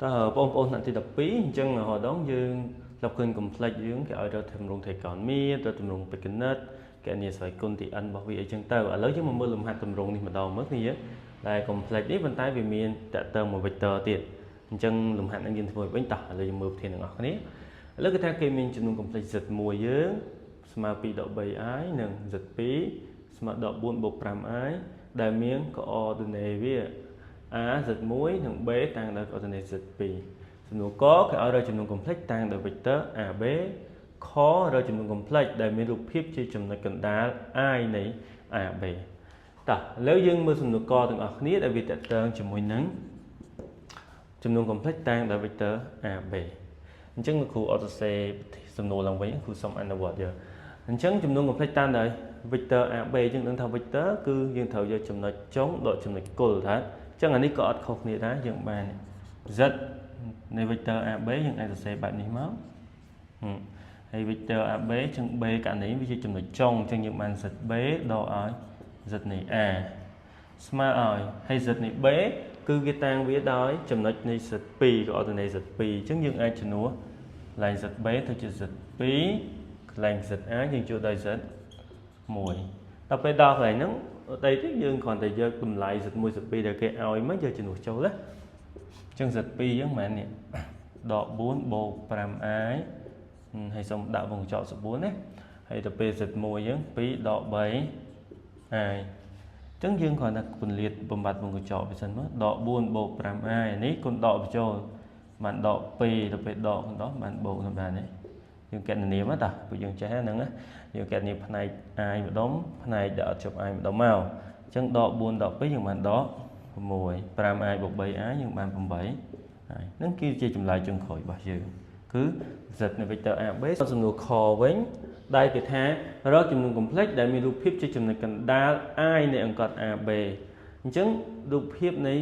តើបងប្អូនថ្នាក់ទី12អញ្ចឹងរហូតដល់យើងធ្លាប់ឃើញ complex យើងគេឲ្យរកទម្រង់ត្រីកោណមាត្ររកទម្រង់បេក្កនិតកណនីស្វ័យគុណទី n របស់វាអីចឹងទៅឥឡូវយើងមកមើលលំហាត់ទម្រង់នេះម្ដងមើលគ្នាដែល complex នេះប៉ុន្តែវាមានតកតងមួយ vector ទៀតអញ្ចឹងលំហាត់នឹងយើងធ្វើវិញតោះឥឡូវយើងមើលប្រធានទាំងអស់គ្នាឥឡូវគេថាគេមានចំនួន complex z1 យើងស្មើ2ដក 3i និង z2 ស្មើដក4បូក 5i ដែលមាន coordinate វា a z1 និង b តាំងដោយ coordinate z2 សំណួរកគេឲ្យរកចំនួន complex តាំងដោយ vector ab ខរកចំនួន complex ដែលមានរូបភាពជាចំណុចកណ្ដាល i នៃ ab តោះឥឡូវយើងមើលសំណួរកទាំងអស់គ្នាដែលវាតកតងជាមួយនឹងចំនួន complex តាំងដោយ vector ab អញ្ចឹងលោកគ្រូអត់សរសេរសំណួរឡើងវិញគ្រូសុំអនុវត្តយកអញ្ចឹងចំនួន complex តាមដោយ vector AB យើងដឹងថា vector គឺយើងត្រូវយកចំណុចចុងដកចំណុចគល់ថាអញ្ចឹងអានេះក៏អត់ខុសគ្នាដែរយើងបាន z នៃ vector AB យើងអាចសរសេរបែបនេះមកហើយ vector AB អញ្ចឹង B ករណីវាជាចំណុចចុងអញ្ចឹងយើងបាន ZB ដកឲ្យ Z នៃ A ស្មើឲ្យហើយ Z នៃ B គឺគេតាំងវាដោយចំណុចនៃ Z2 coordinate Z2 អញ្ចឹងយើងអាចជំនួសកន្លែង ZB ទៅជា Z2 កន្លែង ZA យើងជួដោយ Z1 ដល់ពេលដល់កន្លែងហ្នឹងអីទេយើងគ្រាន់តែយកតម្លៃ Z1 Z2 ដែលគេឲ្យមកយកជំនួសចូលណាអញ្ចឹង Z2 យើងមិនមែននេះដក4បូក 5i ហើយសូមដាក់វងកញ្ចក់14ណាហើយទៅពេល Z1 យើង2ដក 3i អញ្ចឹងយើងគ្រាន់តែពន្លាតបំបត្តិវងកញ្ចក់វាសិនមកដក4បូក 5i នេះគុណដកបញ្ចូលបានដក2ទៅពេលដកគុណដកបានបូកទៅបាននេះយើងកណនាមកតាពួកយើងចេះហ្នឹងណាយើងកណនាផ្នែក i ម្ដុំផ្នែកដែលអត់ជប់ i ម្ដុំមកអញ្ចឹងដក4ដក2យើងបានដក 6 5i បូក 3i យើងបាន8ហើយហ្នឹងគឺជាចម្លើយចុងក្រោយរបស់យើងគឺ z នៃ vector AB សំណួរខវិញដែលគេថារកចំនួន complex ដែលមានរូបភាពជាចំណុចកណ្ដាល i នៃអង្កត់ AB អញ្ចឹងរូបភាពនៃ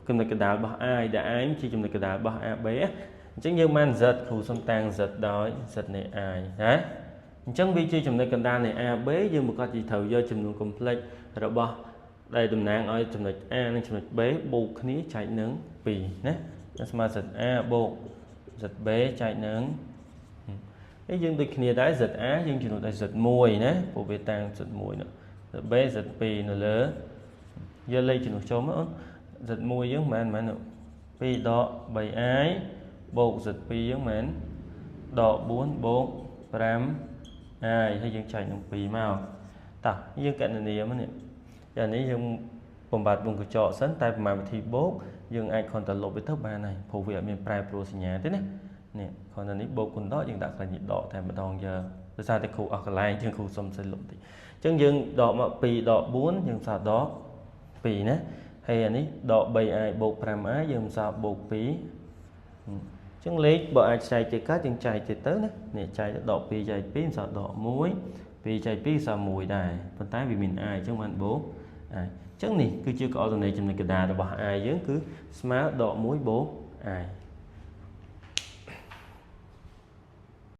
ចំណុចកណ្ដាលរបស់ i ដែល i ជាចំណុចកណ្ដាលរបស់ AB អញ្ចឹងយើងបាន z គ្រូសុំតាំង z ដោយ z នៃ i ណាអញ្ចឹងវាជាចំណុចកណ្ដាលនៃ AB យើងប្រកាសជាត្រូវយកចំនួន complex របស់ដែលតំណាងឲ្យចំណុច A និងចំណុច B បូកគ្នាចែកនឹង2ណាស្មើ ZA បូក ZB ចែកនឹងហើយយើងដូចគ្នាដែរ ZA យើងជំនួសដោយ Z1 ណាព្រោះវាតាំង Z1 នោះ ZB Z2 នៅលើយកលេខជំនួសចូលមកអូន Z1 យើងមិនមែន2ដក 3i បូក Z2 យើងមិនដក4បូក 5i ហើយយើងចែកនឹង2មកតោះយើងកណនាមកនេះយ៉ាងនេះយើងបំបត្តិវងកញ្ចក់សិនតែប្រមាណវិធីបូកយើងអាចគ្រាន់តែលុបវាទៅបានហើយព្រោះវាអត់មានប្រែប្រួលសញ្ញាទេណានេះគ្រាន់តែនេះបូកគុណដកយើងដាក់កន្លែងនេះដកតែម្ដងយកដោយសារតែគ្រូអស់កន្លែងជាងគ្រូសុំសិនលុបតិចអញ្ចឹងយើងដកមក2ដក4យើងសល់ដក2ណាហើយអានេះដក 3i បូក 5i យើងសល់បូក2អញ្ចឹងលេខបើអាចចែកទៀតកើតយើងចែកទៀតទៅណានេះចែកទៅដក2ចែក2សល់ដក1 2ចែក2សល់1ដែរប៉ុន្តែវាមាន i អញ្ចឹងបានបូក i អញ្ចឹងនេះគឺជាកអលន័យចំណុចកណ្ដាលរបស់ i យើងគឺស្មើដក1បូក i។